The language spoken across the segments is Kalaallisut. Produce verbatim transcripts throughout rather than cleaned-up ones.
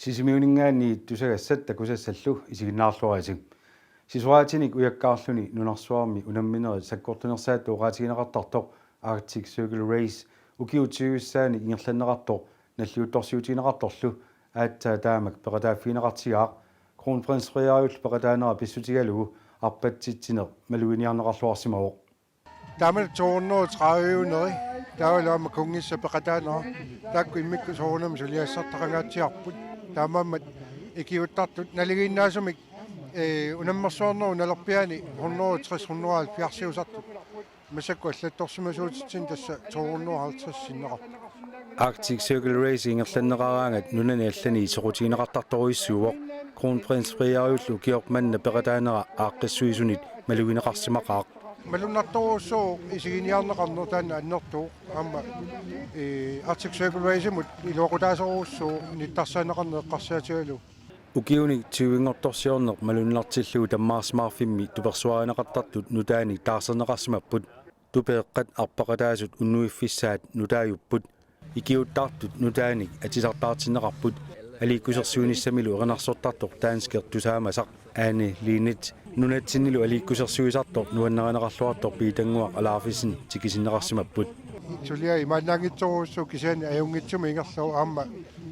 Sisimiuninngaanniit tusagassat takusassallu isiginnaarluarisi. Sisoraatinik ujakkaarluni nunarsuarmi unamminerit sakkortunersaat oqaatigineqartartoq Arctic Circle Race ukiut tyvissaanik ingerlanneqartoq nalliuttorsiutigineqartorlu aatsaat taamak peqataaffigineqartigaaq, Kronprins Frederikip peqataanera pissutigalugu arpatsitsineq maluginiarneqarluarsimavoq. Taama to hundrede og tredive-neri, taavalu aamma kunngissap peqataanera, taakku immikkut soorunami suliassartaqangaatsiarput. Taamaammat ikiuuttartut naligiinnaasumik, ee, unammersuarnerup nalerpiaani hundrede og tres, hundrede og halvfjerds-iusartut. Massakkut allattorsimasuutitsinnut tassa to hundrede og halvtreds sinneqarpoq. Arctic Circle Race ingerlanneqaraangat nunani allani soqutigineqartartorujussuuvoq, Kronprins Frederikip ukioq manna peqataanera aaqqissuisunit malugineqarsimaqaaq. Malunnartorujussuuvoq isiginiarneqarneq taanna annertooq aamma, ee, Arctic Circle Race-imut iluaqutaasorujussuuvoq nittarsaaneqarneq eqqarsaatigalugu. Ukiunik tyvenngortorsiorneq malunnartillugu tammaarsimaarfimmi tupersuarineqartartut nutaanik taarserneqarsimapput. Tupeeqqat arpaqataasut unnuiffissaat nutaajupput. Ikiuuttartut nutaanik atisartaartinneqarput. Aliikkusersuinissamilu erinarsortartoq danskeq tusaamasaq Anne Linnet nunatsinnilu aliikkusersuisartoq nuannarineqarluartoq Piitannguaq Alaafisen tikisinneqarsimapput. Suliaq imaannaanngitsorujussuuvoq kisianni ajunngitsumik ingerlavoq aamma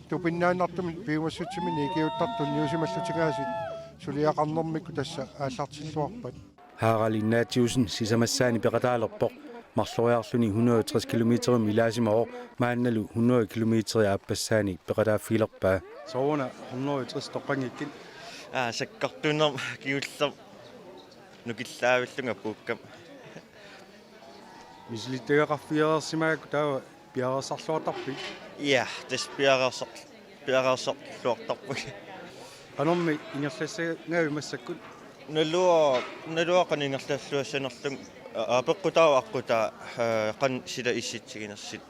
tupinnaannartumik piumassutsiminnik ikiuuttartut niusimallutigaasi suliaqarnermikkut tassa aallartilluarpat. Harald Ignatiussen sisamassaanik peqataalerpoq, marloriarluni hundrede og tres kilometerimik ilaasimavoq, maannalu hundrede kilometerit aappassaanik peqataaffigilerpaa. Sooruna hundrede og tres toqqanngikkit? Aa, sakkortunermut kingullermik nukillaavillunga puukkama. Misilittagaqarfigereersimagakku taava piareersarluartarpit? Ja, tassa piareersar-, piareersarluartarpunga. Qanormi ingerlassagavit massakkut? Naluara, naluara qanoq ingerlalluassanerlunga, aa, apeqqutaavoq aqqutaa, aa, qanoq sila issitsiginersut,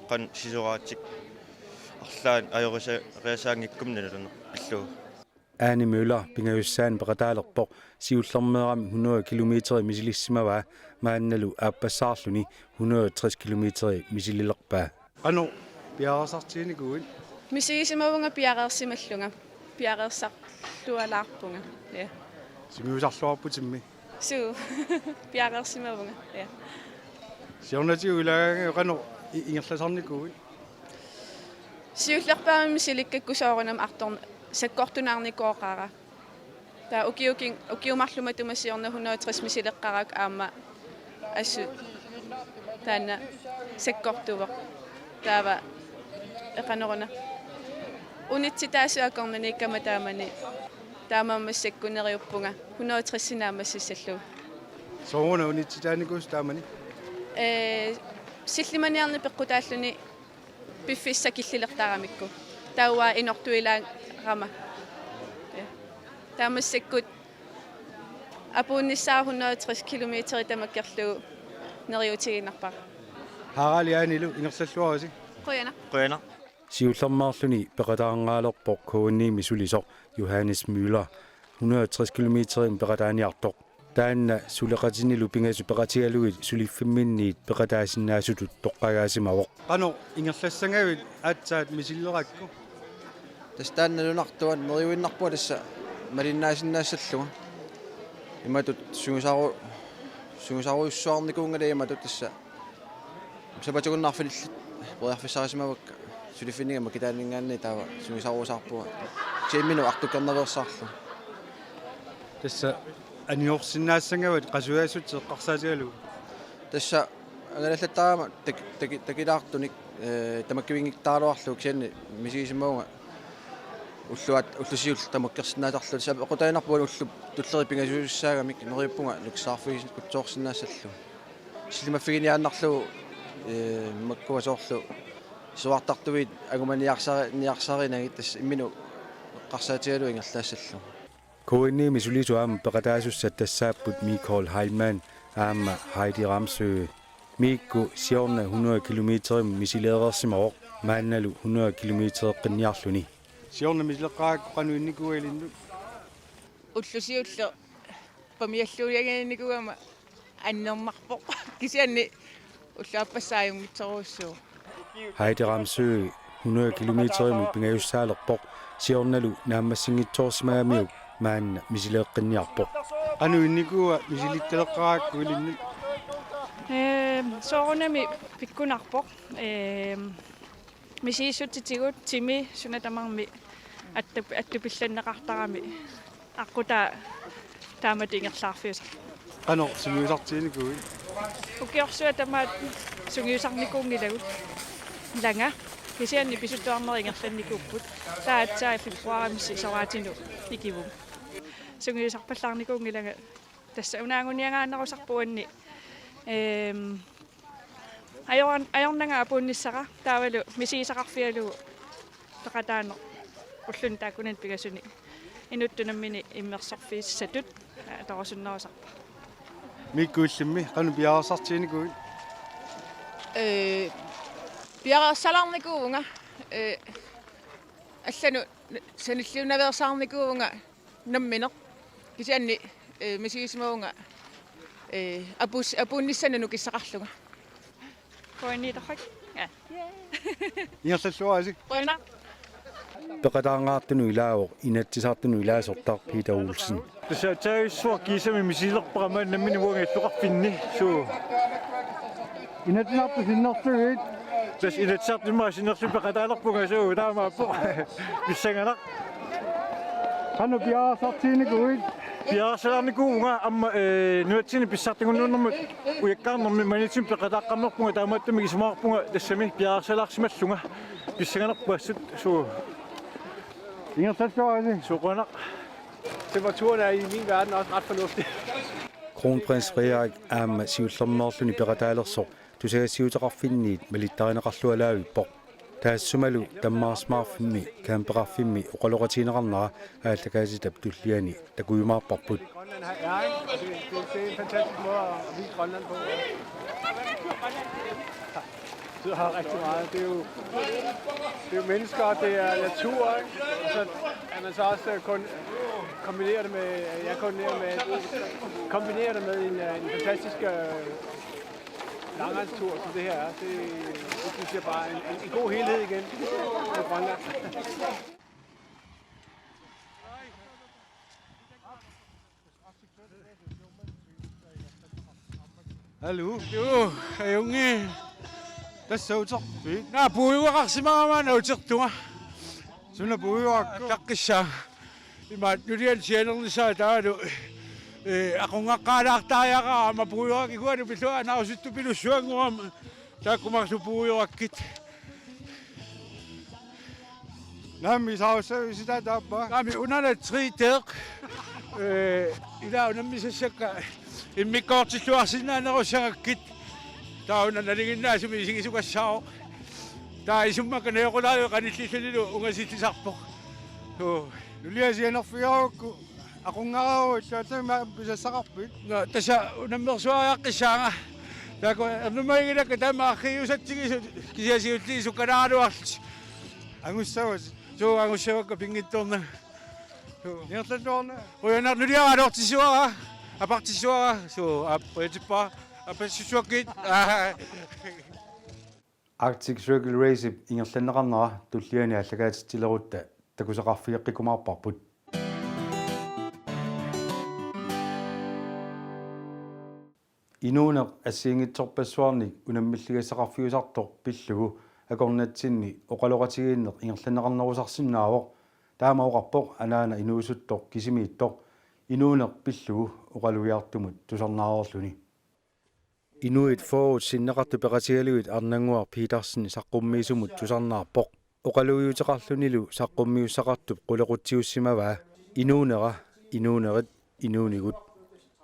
qanoq sisoraatik arlaannik ajorisaariasaanngikkummi naluneq pillugu. Anne Møller pingajussaanik peqataalerpoq, siullermeerami hundrede kilometerit misilissimavaa, maannalu aappassaarluni hundrede og tres kilometerit misililerpaa. Qanoq piareersartiginikuuit? Misigisimavunga piareersimallunga. Piareersarlualaarpunga. Ja. Sungiusarluarputimmi? Suu. Piareersimavunga. Ja. Siornatigut ilaagaangavit qanoq i-, ingerlasarnikuuit? Siullerpaamik misilikkakku soorunami artorn-, sakkortunaarnikooqaara. Taava ukiukin-, ukiut marluk matuma siorna hundrede og tres misileqqaarakku aamma assut taanna sakkortuvoq. Taava eqaneruna unitsitaasut akornanniikkama taamani, taamaammat massakkut neriuppunga hundrede og tres-inik aamma sissallugu. Sooruna unitsitaanikuusoq taamani? Ee, sillimaniarneq peqqutaalluni piffissaq killilertaramikku. Taava inortuilaarama. Ja. Taava massakkut apuunnissara hundrede og tres kilometer tamakkerlugu neriuutigiinnarpara. Harald, Annilu ingerlalluarisi. Qujanaq. Qujanaq. Siullermeerluni peqataangaalerpoq K N I-mi sulisoq Johannes Møller, hundrede og tres kilometerimik peqataaniartoq. Taanna suleqatinilu pingasut peqatigalugit suliffimminniit peqataasinnaasutut toqqagaasimavoq. Qanoq ingerlassagavit aatsaat misilerakku? Tassa taanna nalunartuat neriuinnarpunga tassa malinnaasinnaassallugu. Imatut sungiusaru-, sungiusarujussuarnikuunngilanga imatut tassa. Sapatugunnaarfillit periarfissarisimavakka suliffinniga makitaaninngaanniit taava sungiusarusaarpunga. Kisianni imminut artukkernaveersaarlugu. Tassa anigorsinnaassagavat qasujaassutit eqqarsaatigalugu. Tassa angalallattaarama tak-, tak-, takilaartunik, ee, tamakkivinngittaraluarlugu kisianni misigisimavunga ulluat-, ulloq siulleq tamakkersinnaasarlugu. Tassa peqqutaaginnarpunga ullut tulliit pingasuussagamik, neriuppunga nukisaarfigisinnaassallugu. Sillimaffiginiaannarlugu, ee, makkua soorlu siuartartuit angumaniarsari-, niarsarinagit tassa imminut eqqarsaatigalugu ingerlaassallugu. K N I-mi sulisut aamma peqataasussat tassaapput Michael Heilmann aamma Heidi Ramsø. Miikku siorna hundrede kilometerimik misileereersimavoq, maannalu hundrede kilometereqqinniarluni. Siorna misileqqaarakku qanoq innikuuit ilinnut? Ulloq siulleq pamialluuliaginnikuugama annernarpoq. Kisianni ulluappassaajunngitsorujussuuvoq. Heidi Ramsø hundrede kilometerimik pingajussaalerpoq, siornalu naammassinngitsoorsimagamiuk maanna misileeqqinniarpoq. Qanoq innikuua misilittaleqqaarakkit ilinnut? Ehm, soorunami pikkunarpoq. Ehm, misigissutsitigut timi suna tamarmi attup-, attupillanneqartarami aqqutaa taamatut ingerlaarfiusarpoq. Qanoq sungiusartiginikuuit? Ukiorsuaq tamaat sungiusarnikuunngilagut. Ilanga. Kisianni pisuttuarnerit ingerlannikuupput. Taava aatsaat februarimi sisoraatinut ikivunga. Sungiusarpallaarnikuunngilanga, tassa una anguniagaanerusarpoq uanni. Ehm, ajorn-, ajornanga apuunnissara taavalu misigisaqarfigalugu peqataaneq ulluni taakkunani pingasuni inuttut nammineq immersorfissatut, aa, torusunnerusarpara. Miikku, illimmi qanoq piareersartiginikuuit? Ee, piareersalaarnikuuvunga, ee, allanut sanilliunnaveersaarnikuuvunga nammineq. Kisianni, ee, misigisimavunga, ee, apuus-, apuunnissanut nukissaqarlunga. Qujanaq. Ja. Ingerlalluarisi. Qujanaq. Peqataangaartunut ilaavoq Inatsisartunut ilaasortaq Peter Olsen. Tassa aatsaat suaq kiisami misilerpara maani nammineq uanga illoqarfinni. Suu. Inatsisartut sinnerlugit. Tassa Inatsisartut immaqa sinnerlugit peqataalerpunga, suu, taamaappoq. Pissanganaq. Qanoq piareersartiginikuuit? Piareersalaarnikuuvunga aamma, ee, nunatsinni pissartangunnuunnermut ujakkaarnermi Maniitsumi peqataaqqammerpunga, taamaattumik isumaqarpunga tassami piareersalaarsimallunga. Pissanganarpoq assut, suu. Ingerlalluarisi. Suu, qujanaq. Temperaturen er i min verden også ret fornuftig. Kronprins Frederik aamma siullermeerluni peqataalersoq tusagassiuuteqarfinniit malittarineqarlualaavippoq. Taassumalu tammaarsimaarfimmi campeqarfimmi oqaloqatigineqarnera aallakaatitap tulliani takujumaarparput. Grønland her er, ikke? Og det, det, det er en fantastisk måde at vise Grønland på, ikke? Det betyder rigtig meget. Det er jo, det er jo mennesker, og det er natur, ikke? Og så er man så også, øh, kun, kombinerer det med, jeg kombinerer med, kombinerer det med en, øh, en fantastisk, øh, langrendstur, som det her er. Det, det synes jeg bare er en, en, en god helhed igen for Grønland. Hallo. Joo, ajunngilaq. Tassa uterpit? Naa, puigoraqarsimagama utertunga. Suna puigorakku? Taqqissaa. Imaat nuliani sianernissaa taavalu, ee, aqunngaqqaalaartariaqarama puigorakkit, ikuanut pillugu anaarusuttupilussuanngorama taakku marluk puigorakkit. Naammi, saassussivissi taava? Naammi, una tre deq. Ee, ila unammisassakka immikkoortilluarsinnaannerussagakkit. Taava una nalinginnaasumik isigisukassaavoq. Taava isummakka najoqulaarluni qanillillunilu ungasillisarpoq. Suu. Nulia sianerfigaarukku aqunngararuit, illuatungaani pisassaqarpit? Naa, tassa unammersuariaqqissaanga. Taakku ernumaginngilakka taama arriiusatsigisut, kisianni siulliit sukkanaaraluarlutik. Angussavasi? Suu, angussavakka pinngitsoornanga. Suu. Ingerlalluarna. Qujanaq, nuliara aloortissavara, apartissavara. Suu, aap, qujanarpara, apassussuakkit. Arctic Circle Race-ip ingerlanneqarnera tulliani aallakaatitsilerutta takusaqarfigeqqikkumaarparput. Inuuneq assigiinngitsorpassuarnik unammilligassaqarfiusartoq pillugu akornatsinni oqaloqatigiinneq ingerlanneqarnerusarsinnaavoq. Taama oqarpoq anaana inuusuttoq kisimiittoq inuuneq pillugu oqalugiartumut tusarnaareerluni. Inuit fyrret sinneqartut peqatigalugit Arnannguaq Petersen saqqummiisumut tusarnaarpoq. Oqalugiuteqarlunilu saqqummiussaqartup qulequtsiussimavaa: inuunera, inuunerit, inuunigut.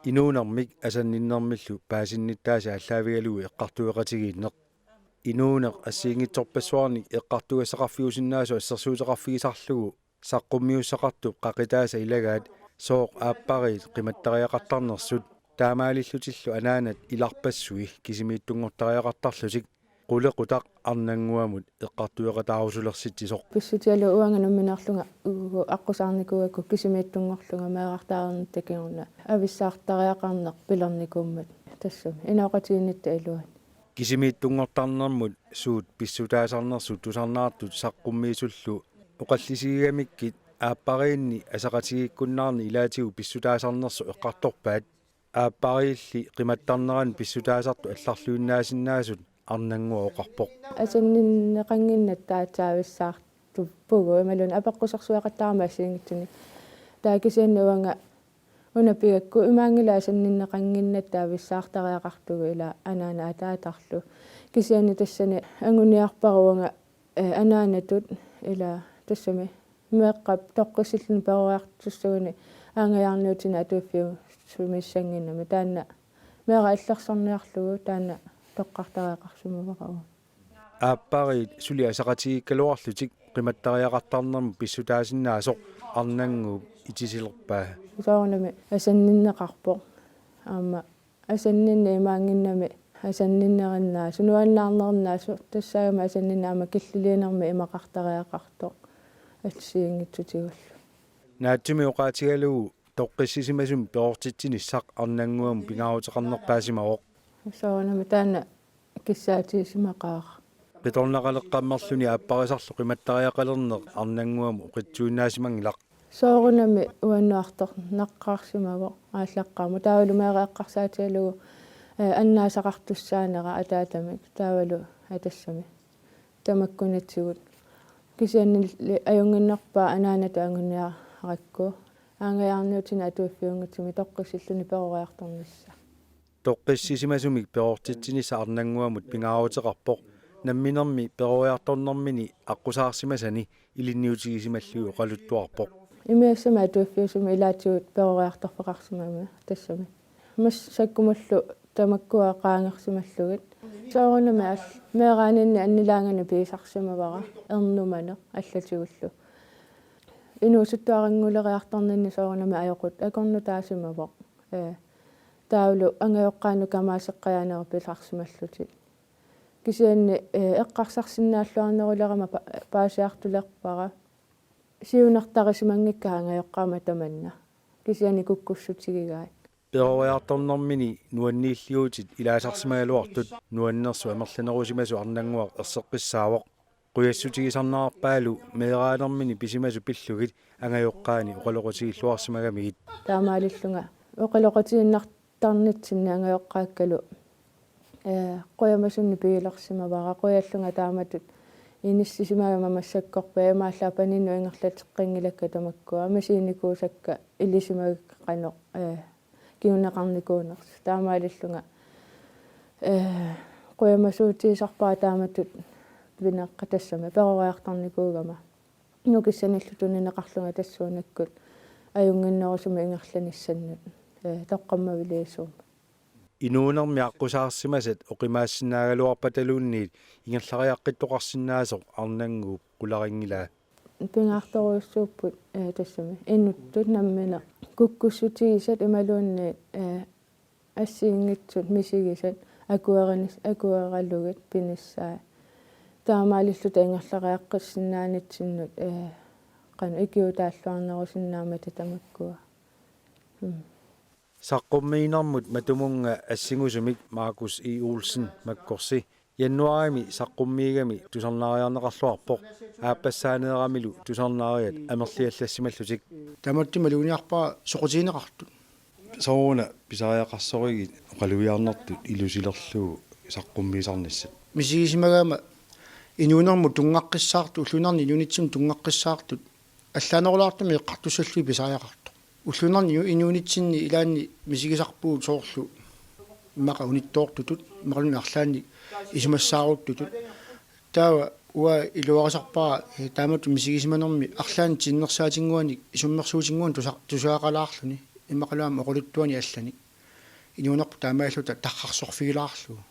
Inuunermik asanninnermillu paasinnittaasa aallaavigalugu eqqartueqatigiinneq. Inuuneq assigiinngitsorpassuarnik eqqartugassaqarfiusinnaasoq assersuuteqarfigisarlugu saqqummiussaqartup qaqitaasa ilagaat sooq aappariit qimattariaqartarnersut, taamaalillutillu anaanat ilarpassui kisimiittunngortariaqartarlutik, qulequtaq Arnannguamut eqqartueqataarusulersitsisoq. Pissutigalugu uanga nammineerlunga uagut aqqusaarnikuugakku kisimiittunngorlunga meerartaarnitta kingorna avissaartariaqarneq pilernikuummat tassami inooqatigiinnitta iluani. Kisimiittunngortarnermut suut pissutaasarnersut tusarnaartut saqqummiisullu oqallisigigamikkit aappariinni asaqatigiikkunnaarneq ilaatigut pissutaasarnersoq eqqartorpaat. Aappariilli qimattarneranut pissutaasartut allarluinnaasinnaasut Arnannguaq oqarpoq. Asanninneqannginnattaataavissaartuppugut imaluunniit apeqqusersueqattaarama assigiinngitsunik. Taava kisianni uanga una pigakku imaanngilaq asanninneqannginnattaavissaartariaqartugut ila anaana ataatarlu. Kisianni tassani anguniarpara uanga, eh, anaanatut ila tassami meeqqap toqqissilluni peroriartussaguni aanngajaarniutinik atuiffiusumissanngimmat taanna meeraq illersorniarlugu taanna toqqartariaqarsimavara uanga. Aappariit suli asaqatigiikkaluarlutik qimattariaqartarnermut pissutaasinnaasoq Arnannguup itisilerpaa. Soorunami asanninneqarpoq. Aamma asanninneq imaannginnami asanninnerinnaasoq, nuannaarnerinnaasoq, tassaagami asanninneq aamma killiliinermik imaqartariaqartoq assigiinngitsutigullu. Naatsumik oqaatigalugu toqqissisimasumik perortitsinissaq Arnannguamut pingaaruteqarnerpaasimavoq. Soorunami taanna kissaatigisimaqaara. Qitornaqaleqqammerluni aapparisarlu qimattariaqalerneq Arnannguamut oqitsuinnaasimanngilaq. Soorunami uannuartornaqqaarsimavoq aallaqqaammut. Taavalu meeraq eqqarsaatigalugu, eh, annaasaqartussaanera ataatamik. Taavalu atassami. Tamakkunatigut. Kisiannili ajunnginnerpaaq anaanatut anguniarakku aanngajaarniutinik atuiffiunngitsumik toqqissilluni peroriartornissaq. Toqqissisimasumik perortitsinissaq Arnannguamut pingaaruteqarpoq namminermi peroriartornermini aqqusaarsimasani ilinniutigisimallugit oqaluttuarpoq. Imigassamik atuiffiusumik ilaatigut peroriartorfeqarsimammat tassami. Massakkumullu tamakkua qaangersimallugit. Soorunami all-, meeraaninni annilaanganik pigisarsimavara ernumaneq allatigullu. Inuusuttuarannguleriartorninni soorunami ajoqut akornutaasimavoq. Ee, taavalu angajoqqaanut kamaaseqqajaanerit pisarsimallutik. Kisianni, ee, eqqarsarsinnaalluarnerulerama pa-, paasiartulerpara. Siunertarisimanngikkaat angajoqqaama tamanna. Kisianni kukkussutigigaat. Peroriartornermini nuanniilliuutit ilaasarsimagaluartut nuannersut amerlanerusimasut Arnannguaq erseqqissaavoq. Qujassutigisarnerarpaalu meeraanermini pisimasut pillugit angajoqqaani oqaloqatigilluarsimagamigit. Taamaalillunga oqaloqatigiinnartarnitsinni angajoqqaakkalu, ee, qujamasunnik pigilersimavara, qujallunga taamatut inissisimagama massakkorpiaq, imaallaat paninnut ingerlateqqinngilakka tamakkua, misiginikuusakka ilisimagakka qanoq, ee, kinguneqarnikuunersut. Taamaalillunga, ee, qujamasuutigisarpara taamatut pineqqat tassami peroriartornikuugama. Nukissanillu tunineqarlunga tassuunakkut ajunnginnerusumik ingerlanissannut, ee, toqqammaviliisuummat. Inuunermi aqqusaarsimasat oqimaassinnaagaluarpataluunniit ingerlariaqqittoqarsinnaasoq Arnannguup qularinngilaa. Pingaartorujussuupput, ee, tassami inuttut nammineq kukkussutigisat imaluunniit, ee, assigiinngitsut misigisat akuerinis-, akueralugit pinissaat. Taamaalilluta ingerlariaqqissinnaanitsinnut, ee, qanoq ikiuutaalluarnerusinnaammata tamakkua. Mm. Saqqummiinermut matumunnga assingusumik Markus E. Olsen makkorsi januaarimi saqqummiigami tusarnaariarneqarluarpoq aappassaaneeramilu tusarnaariat amerliallassimallutik. Tamatta maluginiarpara soqutigineqartut. Sooruna pisariaqarsorigit oqalugiarnertut ilusilerlugu saqqummiisarnissat? Misigisimagama inuunermut tunngaqqissaartut, ulluinnarni inuunitsinni tunngaqqissaartut, allaanerulaartumik eqqartussallugit pisariaqartoq. Ulluinnarni inu-, inuunitsinni ilaanni misigisarpugut soorlu immaqa unittoortutut, immaqaluunniit arlaannik isumassaaruttutut. Taava uanga iluarisarpara, ee, taamatut misigisimanermi arlaannik tinnersaatinnguanik isummersuutinnguanik tusa-, tusagaqalaarluni, immaqaluunniit oqaluttuanik allanik. Inuunerput taamaalilluta tarrarsorfigilaarlugu.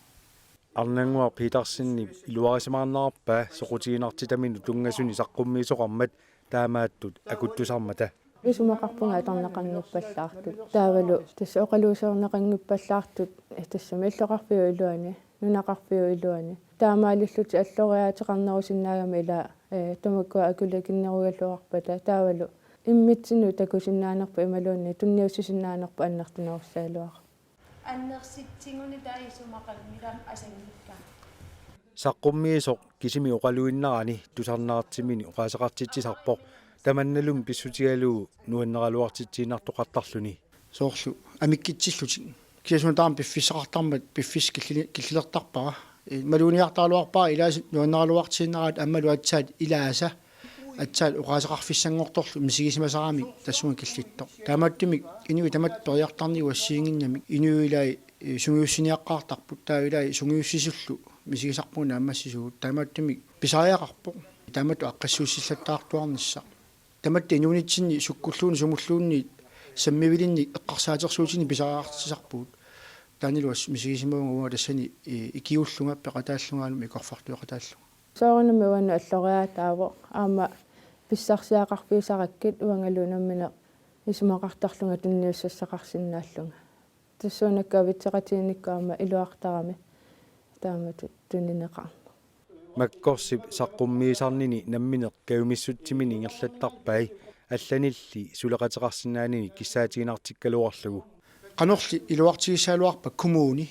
Arnannguaq Petersenip iluarisimaarnerarpaa soqutiginartitaminut tunngasunik saqqummiisoqarmat taamaattut akuttusarmata. Isumaqarpunga atorneqanngippallaartut. Taavalu tassa oqaluuserneqanngippallaartut, ee, tassami illoqarfiup iluani, nunaqarfiup iluani. Taamaalillutik alloriaateqarnerusinnaagami ila, ee, tamakkua akulikinnerugaluarpata. Taavalu immitsinnut takusinnaanerput imaluunniit tunniussisinnaanerput annertunerussagaluarpoq. Annersitsigunit taava isumaqanngilaq asanngikkaa. Saqqummiisoq kisimi oqaluinnarani tusarnaartiminit oqaaseqartitsisarpoq. Tamannalumi pissutigalugu nuanneraluartitsiinnartoqartarluni. Soorlu amikkitsillutik. Kisianni taama piffissaqartarmat piffissaq killili-, killilertarpara. Ee, imaluunniit oqartaraluarpara ilaasa nuanneraluartiinnaraat aammalu aatsaat ilaasa aatsaat oqaaseqarfissanngortorlu misigisimasaramik tassunga killittoq. Taamaattumik inuit tamatta periartarnikuupput assigiinnginnamik inuit ilaat, ee, sungiussiniaqqaartarput, taava ilaat sungiussisullu misigisarpugut naammassisugut. Taamaattumik pisariaqarpoq taamatut aaqqissuussillattaartuarnissaq. Tamatta inuunitsinni sukkulluunniit sumulluunniit sammivilinnik eqqarsaatersuutinik pisariaqartitsisarpugut. Taannalu assut misigisimavunga uanga tassani, ee, ikiullunga peqataallungalu ikorfartueqataallunga. Soorunami uannut alloriaataavoq aamma pissarsiaqarfigisarakkit uangalu nammineq isumaqartarlunga tunniussassaqarsinnaallunga. Tassuunakkut avitseqatigiinnikkut aamma iluartarami taamatut tunineqarneq. Makkorsip saqqummiisarnini nammineq kajumissutsimini ingerlattarpai allanilli suleqateqarsinnaanini kissaatiginartikkaluarlugu. Qanorli iluartigissagaluarpa kommuni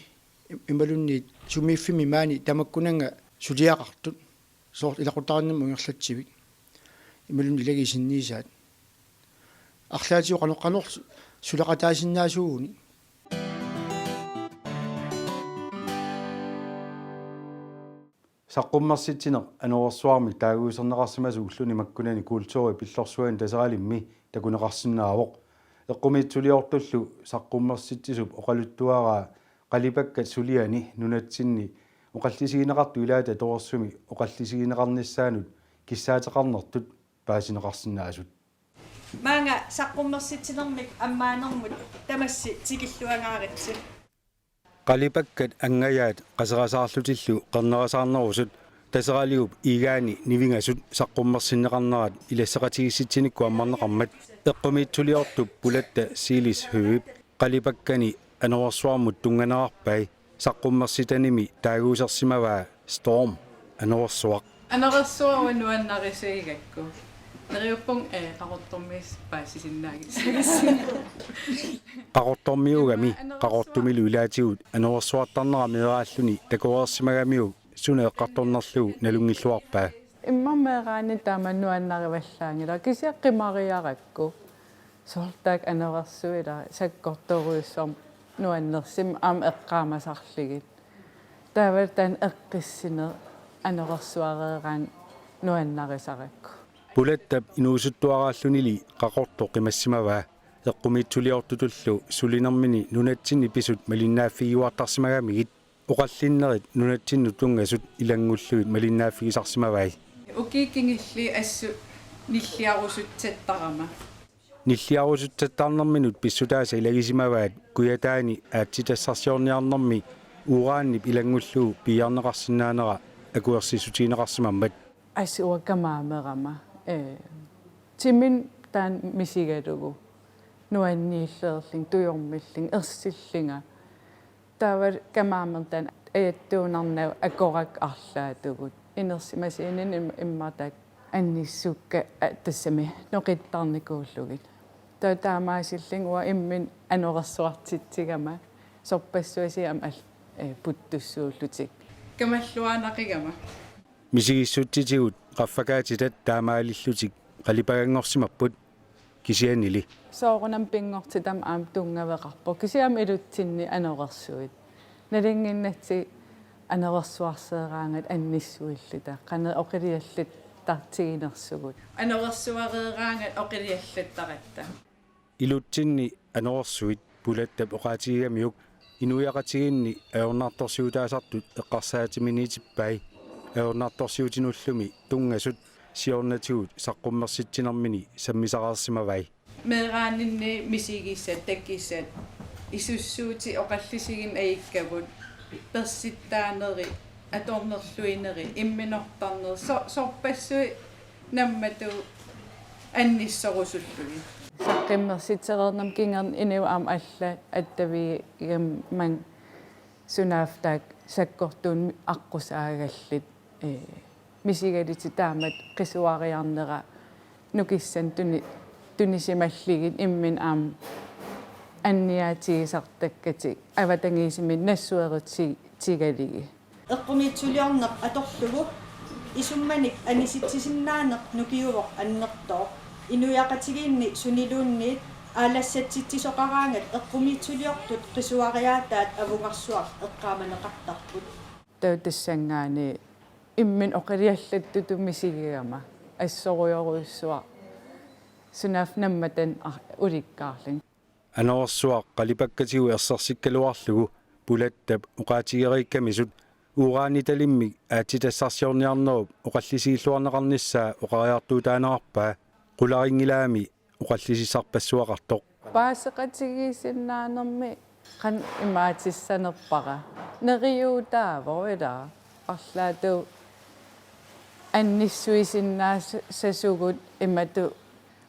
im-, imaluunniit sumiiffimmi maani tamakkunannga suliaqartut, soorlu ilaqutariinnarmut ingerlatsivik imaluunniit ilagiit sinniisaat. Arlaatigut qanoq qanorlu suleqataasinnaasuuguni. Saqqummersitsineq anorersuarmik taaguuserneqarsimasoq ulluni makkunani kulturip pillorsuani Taseralimmi takuneqarsinnaavoq. Eqqumiitsuliortullu saqqummersitsisup oqaluttuaraa qalipakkat suliani nunatsinni oqallisigineqartut ilaata torersumik oqallisigineqarnissaannut kissaateqarnertut paasineqarsinnaasut. Maanga saqqummersitsinermik ammaanermut tamassi tikilluangaaritsi. Qalipakkat angajaat qaserasaarlutillu qernersaarnerusut Taseraliup igaani nivingasut saqqummersinneqarnerat ilasseqatigiissitsinikkut ammarneqarmat. Eqqumiitsuliortup Bulatta Silis Høegh-ip qalipakkani anorersuarmut tunnganerarpai. Saqqummersitanimi taaguusersimavaa Storm anorersuaq. Anorersuaq uanga nuannarisigigakku. Neriuppunga, ee, Qaqortormiit paasisinnaagissagussi. Qaqortormiugami Qaqortumilu ilaatigut anorersuartarnera meeraalluni takoreersimagamiuk suna eqqartornerlugu nalunngilluarpaa. Immaqa meeraanni taama nuannarivallaanngilaq kisianni qimariarakku. Soorlu taakku anorersuit ila sakkortoorujussuarmik nuannersimammata aamma eqqaamasarlugit. Taava taanna eqqissineq anorersuareeraangat nuannarisarakku. Bulattap inuusuttuaraallunili Qaqortoq qimassimavaa. Eqqumiitsuliortutullu sulinermini nunatsinni pisut malinnaaffigiuartarsimagamigit oqallinnerit nunatsinnut tunngasut ilanngullugit malinnaaffigisarsimavai. Ukiut kingulliit assut nilliarusutsattarama. Nilliarusutsattarnerminut pissutaasa ilagisimavaat Kujataani aatsitassarsiorniarnermi uranip ilanngullugu piiarneqarsinnaanera akuersissutigineqarsimammat. Assut uanga kamaamerama, ee, timinik taanna misigalugu nuanniillerlunga, tujormillunga, ersillunga. Taava kamaamerama taanna ajattuunarnagu akorakku arlaatigut. Inersimasuunini im-, immaqa taakku annissukka, a, tassami noqittarnikuullugit. Taava taamaasillunga uanga imminut anorersuartitsigama sorpassuarnik aamma al-, ee, puttussuullutik. Kamalluaanaqigama. Misigissutsitigut qaffakaatitat taamaalillutik qalipaganngorsimapput kisiannili. Soorunami pinngortitami aamma tunngaveqarpoq. Kisianni aamma ilutsinni anorersuit. Nalunnginnatsigu anorersuarseeraangat annissuilluta. Qanoq oqiliallattartiginersugut. Anorersuareeraangat oqiliallattaratta. Ilutsinni anorersuit Bulattap oqaatigigamiuk inuiaqatigiinni ajornartorsiutaasartut eqqarsaatiminiitippai. Ajornartorsiutinullumi tunngasut siornatigut saqqummersitsinermini sammisareersimavai. Meeraaninni misigisat, takisat, isussuutit oqallisigineq ajukkavut, persittaaneri, atornerluineri, imminortarneri, so-, sorpassuit nammatut annissorusullugit. Saqqummersitsereernerma kingorna inuit aamma allat attavigamang sunaaffa taakku sakkortuunik aqqusaagallit, ee, misigalutik taamatut qisuariarnera nukissanik tuni-, tunisimallugit imminut aamma anniaatigisartakkatik avatangiisimik nassuerutigalugit. Eqqumiitsuliorneq atorlugu isummanik anisitsisinnaaneq nukiuvoq annertooq. Inuiaqatigiinni suniluunniit aalassatsitsisoqaraangat eqqumiitsuliortut qisuariaataat avungarsuaq eqqaamaneqartarput. Taava tassanngaanniit imminut oqiliallattutut misigigama assorujorujussuaq sunaaffa nammatannik ar-, ulikkaarluni. Anorersuaq qalipakkatigut ersersikkaluarlugu Pulattap oqaatigereeqqamisut uranitalimmik aatsitassarsiorniarnerup oqallisigilluarneqarnissaa oqariartuutaanerarpaa, qularinngilaami oqallisissarpassuaqartoq. Paaseqatigiissinnaanermi qanoq imaatissanerpara. Neriuutaavoq ilaa. Arlaatigut annissuisinnaassasugut imatut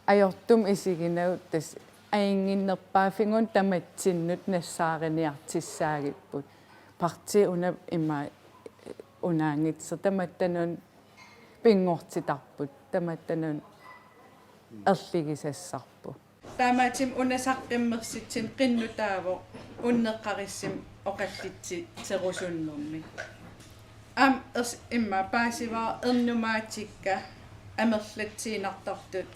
ajortumik isiginagit tassa ajunnginnerpaaffigut tamatsinnut nassaariniartussaagipput. Partiit una ima unaanngitsoq tamatta nuna pinngortitarput, tamatta nuna erligisassarput. Taamaattumik una saqqummersitsineq qinnuteqaavoq unneqqarissumik oqallitsiserusunnermi. Aamma ers-, immaqa paasivara ernumaatikka amerlatsiinnartartut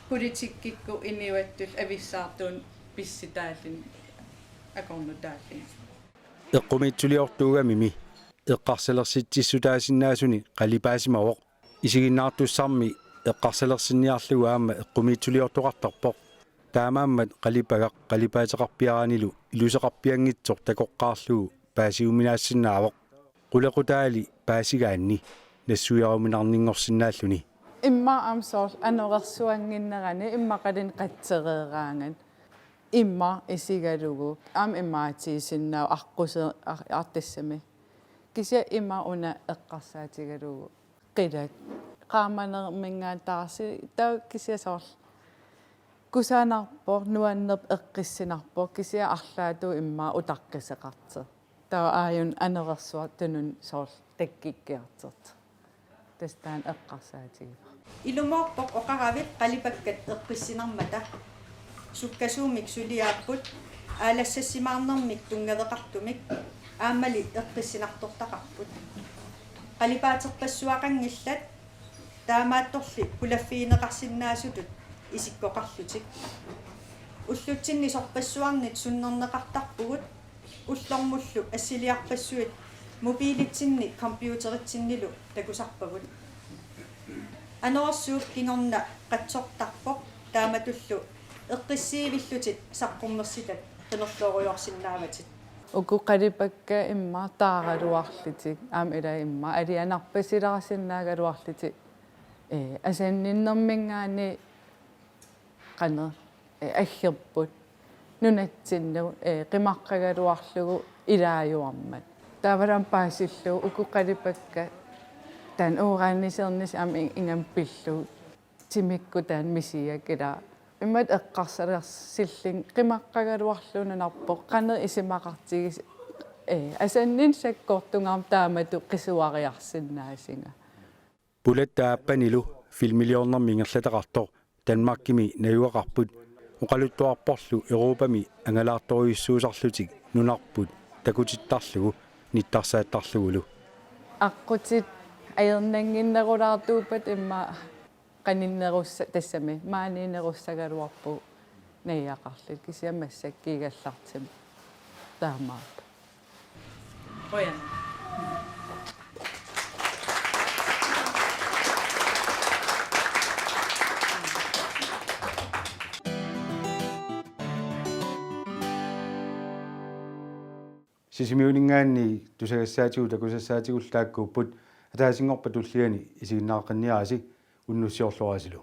politikkikkut inuiattut avissaartuunut pissutaalluni akornutaalluni. Eqqumiitsuliortuugamimi eqqarsalersitsissutaasinnaasuni qalipaasimavoq. Isiginnaartussarmi eqqarsalersinniarlugu aamma eqqumiitsuliortoqartarpoq. Taamaammat qalipagaq qalipaateqarpiaranilu iluseqarpianngitsoq takoqqaarlugu paasiuminaassinnaavoq. Qulequtaali paasigaanni nassuiaruminarninngorsinnaalluni. Immaqa aamma soorlu anorersuannginnerani immaqaluunniit qatsereeraangat. Immaqa isigalugu aamma imaatigisinnaavoq aqquse-, ar-, artassami. Kisianni immaqa una eqqarsaatigalugu. Qilak. Qaamanerminngaanniit taarsi-, taava kisianni soorlu kusanarpoq, nuannerpoq, eqqissinarpoq, kisianni arlaatigut immaqa utaqqisoqartoq. Taava aajuna anorersuaq tununni soorlu takkukkiartortoq. Tassa taanna eqqarsaatigivara. Ilumoorpoq oqaravit qalipakkat eqqissinarmata. Sukkasuumik suliaapput, aalassassimaarnermik tunngaveqartumik, aammali eqqissinartortaqarput. Qalipaaterpassuaqanngillat, taamaattorli pulaffigineqarsinnaasutut isikkoqarlutik. Ullutsinni sorpassuarnit sunnerneqartarpugut, ullormullu assiliarpassuit mobiilitsinni computeritsinnilu takusarpagut. Anorersuup kingorna qatsortarpoq, taamatullu eqqissiivillutit saqqummersitat qinerloorujoorsinnaavatit. Uku qalipakkat immaqa taaraluarlutik, aamma ila immaqa alianarpasilaarsinnaagaluarlutik, ee, asanninnerminngaanniit qanoq, ee, aggerput nunatsinnut, ee, qimaqqagaluarlugu ilaajuarmat. Taavalu aamma paasillugu uku qalipakkat taanna uranisiornissaq aamma in-, ingammik pillugu timikkut taanna misigakkit ilaa. Imatut eqqarsalersillunga qimaqqagaluarlugu nunarput qanoq isumaqartigisoq, ee, asanninneq sakkortunga aamma taamatut qisuariarsinnaasunga. Pulatta aappanilu filmiliornermi ingerlataqartoq Danmarkimi najugaqarput, oqaluttuarporlu Europami angalaartorujussuusarlutik nunarput takutittarlugu nittarsaattarlugulu. Aqqutit ajornannginnerulaartuuppata immaqa qaninnerussa-, tassami maaniinnerussagaluarpugut najugaqarluta, kisianni massakkut kigallartimmi taamaappoq. Qujanaq. Sisimiuninngaanniit tusagassaatigut takusassaatigut taakkuupput, ataasinngorpat tulliani isiginnaaqqinnissasi, unnussiorluarisilu.